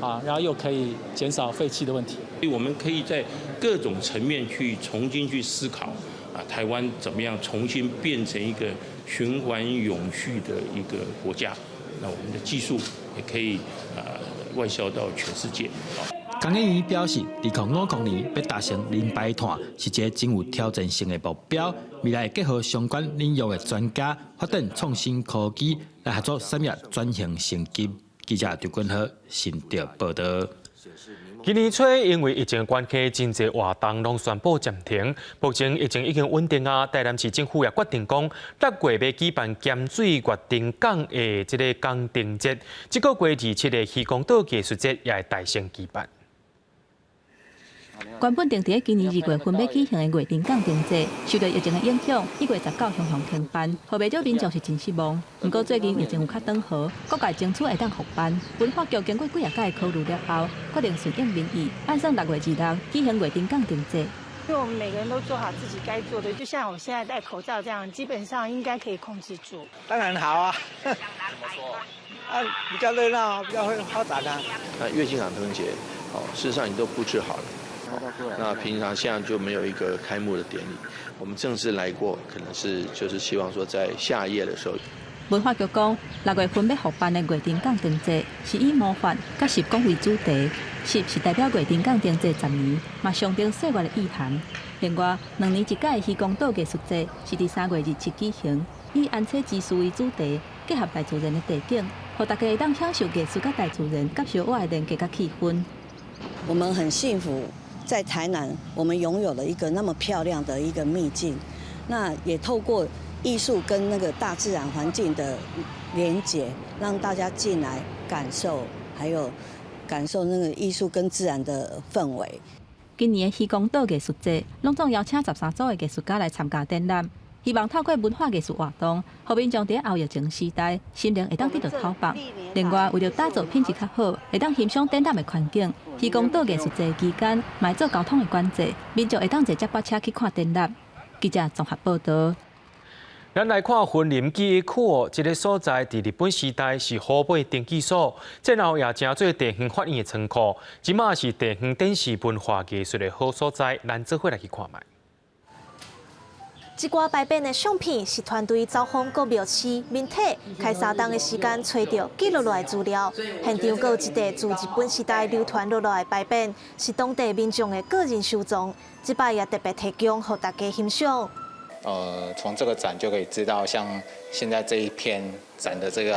啊，然後又可以減少廢棄的問題。所以我們可以在各種層面去重新去思考，啊，台灣怎麼樣重新變成一個循環永續的一個國家？那我們的技術也可以外銷到全世界。工研院表示，2050年欲達成零排碳，是一個真有挑戰性的目標。未來會結合相關領域的專家，發展創新科技，來合作產業轉型升級。記者劉君和新竹報道。今年初因為疫情關係，真濟活動攏宣布暫停。目前疫情已經穩定啊，台南市政府也決定講，6月欲舉辦鹹水月燈港的這个港燈節，這个月27的漁光島藝術節也會台生舉辦。原本定佇今年2月份欲舉行的月燈港燈節，受著疫情的影響，1月19雄雄停辦，予袂少民眾是真失望。毋過最近疫情有較轉好，各界爭取會當復辦。文化局經過幾仔屆考慮了後，決定順應民意，按算6月26舉行月燈港燈節。因為我們每個人都做好自己該做的，就像我現在戴口罩這樣，基本上應該可以控制住。當然好啊。怎麼說？啊，比較熱鬧，比較會發展啊。那躍進港燈節，哦，事實上你都布置好了。那平常現在就沒有一個開幕的典禮，我們正式來過，可能是就是希望說在下一頁的時候。文化局講，6月份欲復辦的月燈港燈節，是以魔法佮拾光為主題，拾是代表月燈港燈節10年，嘛象徵歲月的意涵。另外，2年一屆的漁光島藝術節是佇3月27舉行，以安彩之樹為主題，結合大自然的地景，予大家會當享受藝術佮大自然佮相活的連結佮氣氛。我們很幸福。在台南，我們擁有了一個那麼漂亮的一個秘境，那也透過藝術跟那個大自然環境的連結，讓大家進來感受，還有感受那個藝術跟自然的氛圍。今年的漁光島藝術節，攏總邀請13組的藝術家來參加展覽。希望透過文化藝術活動，予民眾佇後疫情時代，心靈會當得著透放。另外，為著打造品質較好，會當欣賞展覽的環境，提供到藝術節期間，嘛做交通的管制，民眾會當坐接駁車去看展覽。記者綜合報導。咱來看雲林記憶庫哦，這个所在佇日本時代是戶尾登記所，戰後也成做地方法院的倉庫，這馬是地方展示文化藝術的好所在，咱做伙來去看覓。這寡牌匾的相片是團隊走訪各廟市民體，開3冬的時間揣著記錄落來資料。現場閣有一塊自日本時代流傳落來的牌匾，是當地民眾的個人收藏，這擺也特別提供予大家欣賞。從這個展就可以知道，像現在這一篇展的這個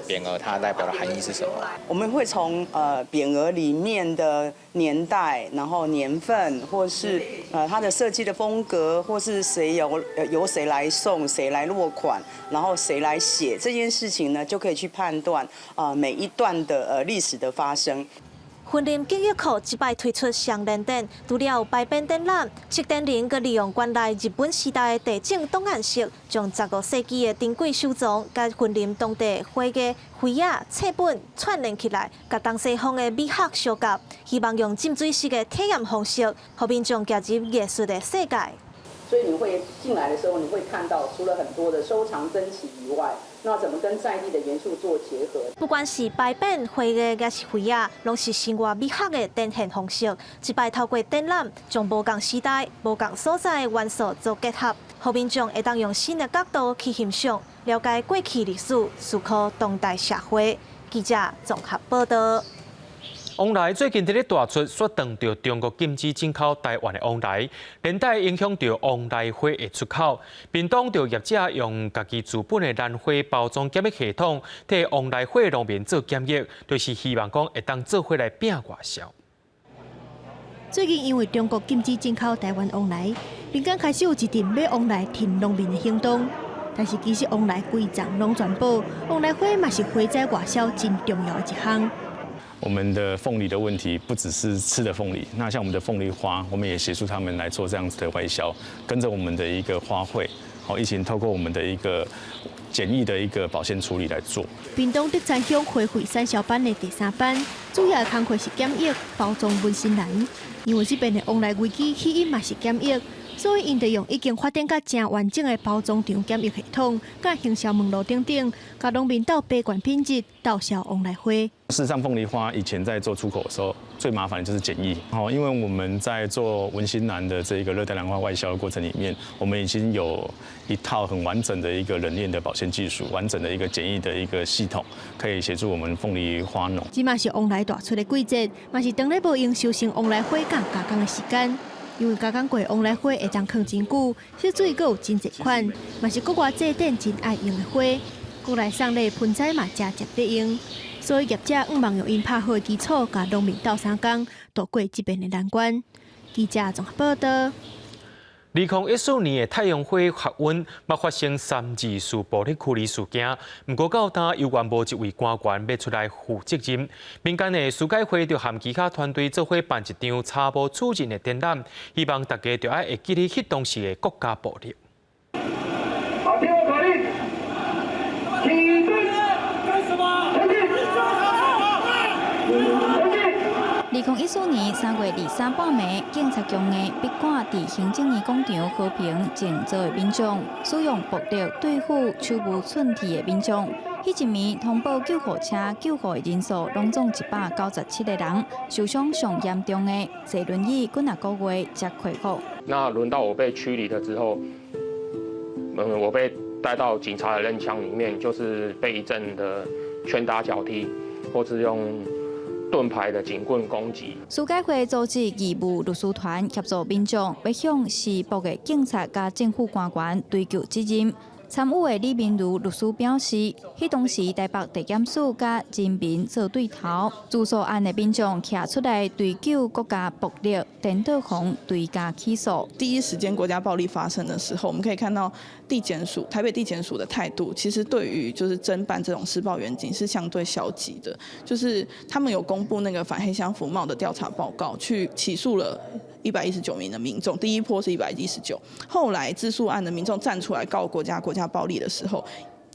匾額，它代表的含義是什麼？我們會從匾額裡面的年代，然後年份，或是它的設計的風格，或是誰由誰來送，誰來落款，然後誰來寫這件事情呢，就可以去判斷每一段的歷史的發生。雲林記憶庫這擺推出雙連展，除了有牌匾展覽，策展人閣利用館內日本時代的地政檔案室，將15世紀的珍貴收藏，佮雲林當地花藝、花仔、冊本串聯起來，佮東西方的美學相結，希望用浸水式的體驗方式，予民眾踏入藝術的世界。所以你會進來的時候，你會看到除了很多的收藏珍奇以外，那怎麼跟在地的元素做結合？不管是牌匾、花藝，抑是花仔，攏是生活美學的展現方式。這擺透過展覽，將無仝時代、無仝所在的元素做結合，予民眾會當用新的角度去欣賞、了解過去歷史，思考當代社會。記者綜合報導。旺來最近佇咧大出，煞撞著中國禁止進口台灣的旺來，連帶影響著旺來花的出口。屏東著業者用家己自本的蘭花包裝檢疫系統，替旺來花農民做檢疫，就是希望講會當做伙來拼外銷。最近因為中國禁止進口台灣旺來，民間開始有一陣買旺來挺農民的行動。但是其實旺來規叢攏全保，旺來花嘛是花材外銷真重要的一項。我們的鳳梨的問題不只是吃的鳳梨，那像我們的鳳梨花，我們也協助他們來做這樣子的外銷，跟着我們的一個花卉，好，一起透過我們的一個簡易的一個保鮮處理來做。屏東德山鄉花卉產銷班的第三班，主要的工課是檢疫包裝文心蘭，因為這邊的旺來危機起因嘛是檢疫，所以𪜶就用已經發展甲誠完整的包裝場檢疫系統，佮行銷門路等等，共農民鬥排關品質，鬥銷旺來花。事實上，鳳梨花以前在做出口的時候，最麻煩的就是檢疫。哦，因為我們在做文心蘭的這個熱帶蘭花外銷的過程裡面，我們已經有一套很完整的一個冷鏈的保鮮技術，完整的一個檢疫的一個系統，可以協助我們鳳梨花農。這馬是旺來大出的季節，嘛是當咧無閒收成旺來花佮加工的時間。因為加工過旺來花會當囥真久，色水閣有真濟款，嘛是國外祭典真愛用的花。國內送禮盆栽嘛誠值得用，所以業者向望用𪜶拍好的基礎，共農民鬥相共，渡過這邊的難關。記者綜合報導。2014年的太陽花學運，嘛發生324暴力驅離事件。毋過到今猶原無一位官員欲出來負責任。民間的司改會就和其他團隊做伙辦一場查無此人的展覽，希望大家著愛會記得彼當時的國家暴力。好，聽我口令，起立，幹什麼？前進！前進！ 2014年3月23半暝，警察強硬逼趕佇行政院廣場和平靜坐的民眾，使用暴力對付手無寸鐵的民眾。彼一暝通報救護車救護的人數攏總197個人，受傷上嚴重的坐輪椅幾若個月才恢復。那輪到我被驅離了之後，我被帶到警察的人牆裡面，就是被一陣的拳打腳踢，或是用盾牌的警棍攻擊。司改會組織義務律師團協助民眾，欲向施暴的警察佮政府官員追究責任。參與的李明儒律師表示，彼當時台北地檢署佮人民做對頭，自訴案的民眾徛出來追究國家暴力，顛倒予追加起訴。第一時間國家暴力發生的時候，我們可以看到地檢署、台北地檢署的態度，其實對於就是偵辦這種施暴員警是相對消極的，就是他們有公布那個反黑箱服貿的調查報告，去起訴了。119名的民眾，第一波是一百一十九，後來自訴案的民眾站出來告國家國家暴力的時候，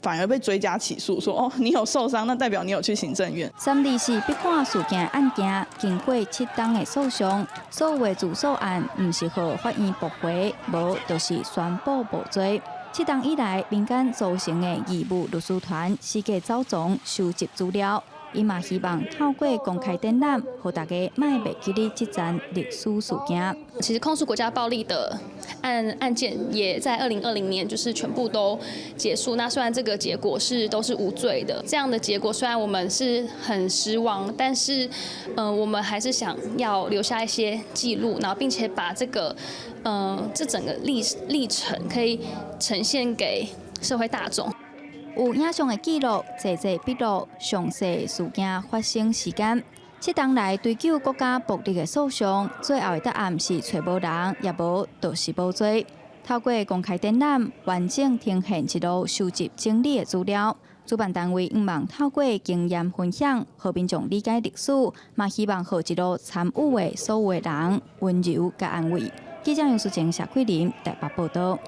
反而被追加起訴，說哦，你有受傷，那代表你有去行政院。三二四筆看事件案件，經過7冬的訴訟，所有的自訴案毋是予法院駁回，無就是宣布無罪。7冬以來，民間組成的義務律師團四界走傱收集資料。伊嘛希望透過公開展覽，予大家莫袂記得這層歷史事件。其實控訴國家暴力的案件也在2020年就是全部都結束。那雖然這個結果是都是無罪的，這樣的結果雖然我們是很失望，但是，我們還是想要留下一些記錄，然後並且把這個，這整個歷程可以呈現給社會大眾。有影像的記錄，濟濟筆錄，詳細事件發生時間。7冬來追究國家暴力的訴訟，最後的答案是揣無人，也無就是無罪。透過公開展覽，完整呈現一路收集整理的資料。主辦單位向望透過經驗分享，予民眾理解歷史，嘛希望予一路參與的所有的人溫柔佮安慰。記者楊淑靜、謝桂林台北報道。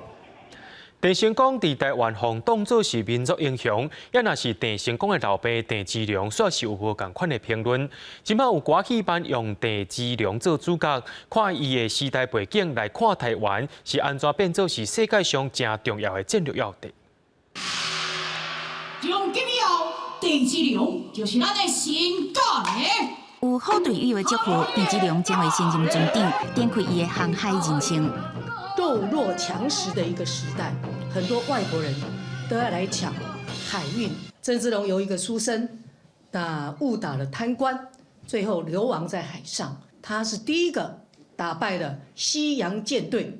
鄭成功佇台灣予當做是民族英雄，也若是鄭成功的老爸鄭芝龍，煞是有無仝款的評論。這擺有歌戲班用鄭芝龍做主角，看伊的時代背景來看台灣是按怎變做是世界上誠重要的戰略要地。從今以後，鄭芝龍就是咱的新教練。有好隊友的祝福，鄭芝龍將會新任船長，展開伊的航海人生。弱肉強食的一個時代，很多外國人都要來搶海運。鄭芝龍由一個書生，那誤打了貪官，最後流亡在海上。他是第一個打敗了西洋艦隊，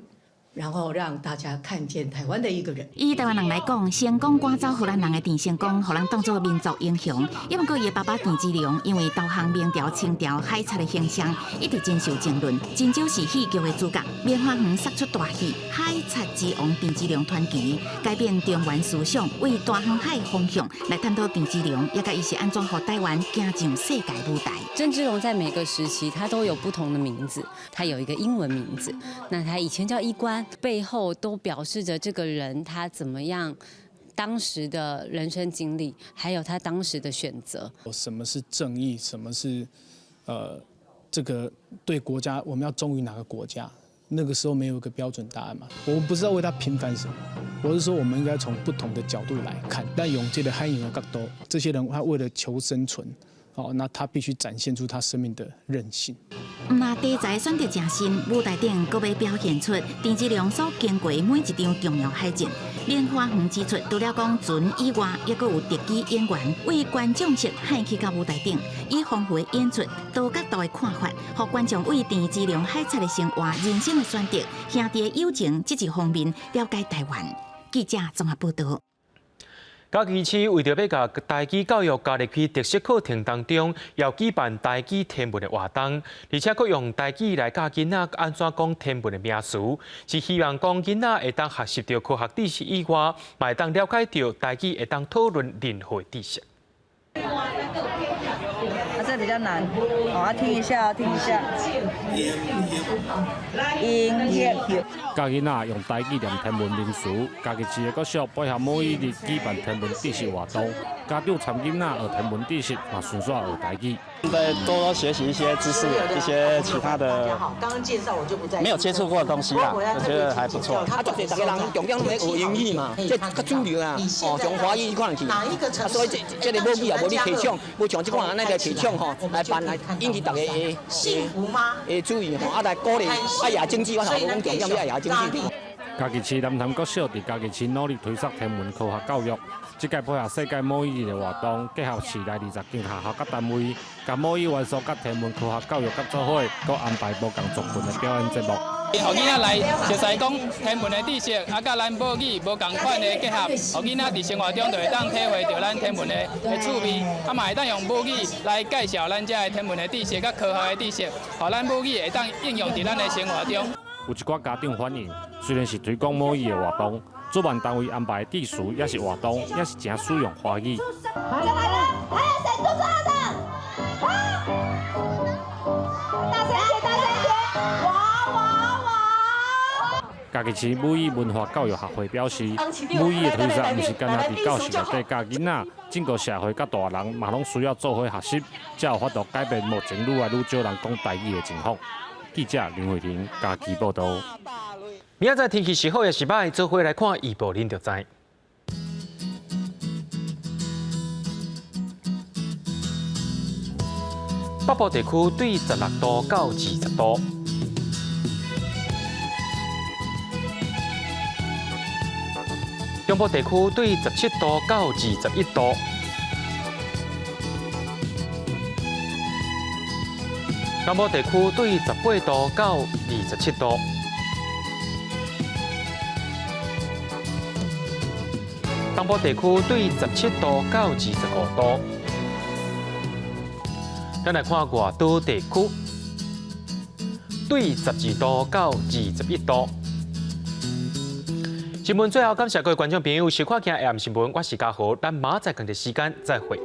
然後讓大家看見台灣的一個人。以台灣人來講，成功趕走荷蘭人的鄭成功，予人當做民族英雄。也毋過伊的爸爸鄭芝龍，因為投降明朝、清朝海賊的形象，一直真受爭論，真少是戲劇的主角。棉花園殺出大戲《海賊之王鄭芝龍傳奇》，改變中原思想，為大航海方向來探討鄭芝龍，也佮伊是按怎予台灣行上世界舞台。鄭芝龍在每個時期，他都有不同的名字，他有一個英文名字，那他以前叫衣冠。背後都表示着這個人他怎麼樣，當時的人生經歷，還有他當時的選擇。什麼是正義？什麼是這個對國家，我們要忠於哪個國家？那個時候沒有一個標準答案嘛。我們不是要為他平反什麼，我是說我們應該從不同的角度來看。但用這個海洋的角度，這些人他為了求生存，哦，那他必須展現出他生命的韌性。毋但題材選擇誠新，舞台頂閣欲表現出鄭芝龍所經過每一場重要海戰。棉花園指出，除了講船以外，猶閣有特技演員為觀眾席喊去到舞台頂，以豐富的演出、多角度的看法，予觀眾對鄭芝龍海賊的生活、人生的選擇、兄弟的友情這一方面了解台灣。記者綜合報道。嘉義市為著欲共台語教育加入去特色課程當中，要舉辦台語天文的活動，而且閣用台語來教囡仔按怎講天文的名詞，是希望講囡仔會當學習著科學知識以外，嘛會當了解著台語會當討論任何知識。啊，這比較難，我聽一下，聽一下。音樂。教囡仔用台語念天文名詞，嘉義市的國小配合母語日舉辦天文知識活動，家長參囡仔學天文知識，嘛順紲學台語。再多多學習一些知識，一些其他的沒有接觸過的東西啦，我覺得還不錯。啊，足濟逐个人重點攏咧學英語嘛，這較主流啊，哦，從華語可能去，啊，所以這個母語也無咧提倡，無像這款按呢來提倡吼，來辦來引起大家的的注意吼，啊來鼓勵愛也經濟，我頭無講重點欲愛也經濟。嘉義市南潭國小佇嘉義市努力推廣天文科學教育，這屆配合世界母語日的活動，結合市內20間學校佮單位，共母語元素佮天文科學教育合做伙，閣安排無仝族群的表演節目。予囡仔來熟悉講天文的知識，啊，佮咱母語無仝款的結合，予囡仔佇生活中就會當體會著咱天文的趣味，啊嘛會當用母語來介紹咱遮的天文的知識佮科學的知識，予咱母語會當應用佇咱的生活中。有一寡家長反映，雖然是推廣母語的活動，主辦單位安排的致詞也是活動，也是誠使用華語。再來了，還有誰肚子餓的？啊！大聲一點，大聲一點！哇哇！嘉義市母語文化教育學會表示，母語的推捒毋是干焦佇教室內底教囡仔，整個社會佮大人嘛攏需要做伙學習，才有法度改變目前愈來愈少人講台語的情況。記者林慧玲嘉義報導。明仔載天氣是好抑是䆀，做伙來看預報，恁就知。北部地區對16度到20度，中部地區對17度到21度，南部地區對18度到27度，東部地區對17度到25度。咱來看外島地區，對12度到21度。新聞最後感謝各位觀眾朋友收看今日 AM 新聞，我是嘉豪，咱明仔載仝一時間再會。